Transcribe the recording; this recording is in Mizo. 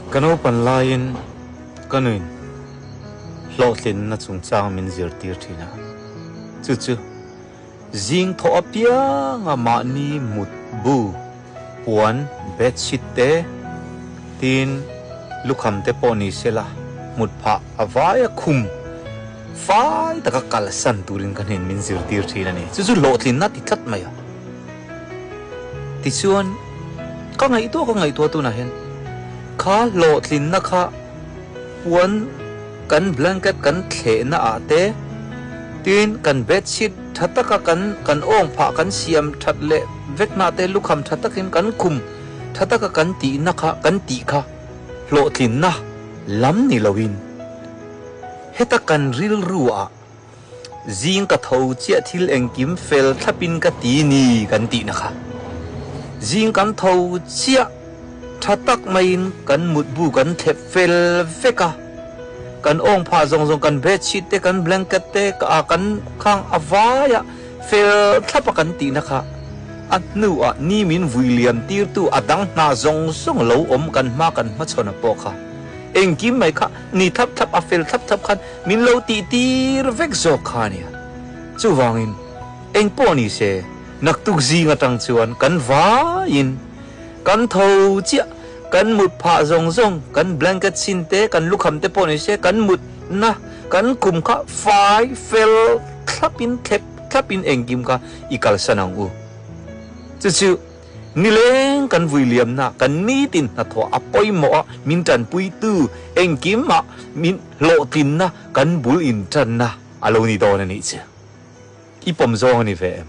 Ka naupan laiin ka nuin hlawhtlinna chungchang min zirtir thin a, chu chu zing thawh apianga mahni mut bu, puan, bedsheet te, tin lukham te pawh ni sela mut phah a vaia khum fai taka kalsan turin ka hnen min zirtir thin a ni. Chu chu hlawhtlinna ti tlat mai a. Tichuan, ka ngaihtuah ka ngaihtuah tunah hian kha hlawhtlinna kha puan kan blanket kan thlehna ah te, tin kan bedsheet tha taka kan kan awng phah kan siam that leh vekna te lukham tha takin kan khum tha taka kan tihna kha kan tih kha hlawhtlinna lam ni loin heta kan rilru ah Zing ka tho chiah thil engkim fel thlapin ka ti ni kan tihna kha. Zing kan tho chiah tha tak maiin kan mutbu kan thlep fel vek a, kan awng phah zawng zawng kan bedsheet te kan blanket te a kan khang a vaia fel thlapa kan tihna kha a hnuah ni min vui liam tirtu a dang hna zawng zawng lo awm kan hma kan hmachhawn a pawh kha. Engkim mai kha ni thlap thlap a fel thlap thlap khan min lo tih tir vek zawk kha a nia. Chuvangin eng pawh ni se naktuk zing atang chuan kan vaiin kan tho chiah, kan mut phah zawng zawng, kan blanket sin te, kan lukham te pawh ni se kan mutna kan khum kha fai fel thlapin thlep thlapin engkim kha i kalsan ang u. Chu chu. Nileng kan vui liamna, kan nitin hnathawh a pawimawh a, min tanpuitu engkimah min hlawhtlinna kan bul intanna a lo ni dawn a nih chu. I pawm zawng a ni ve em?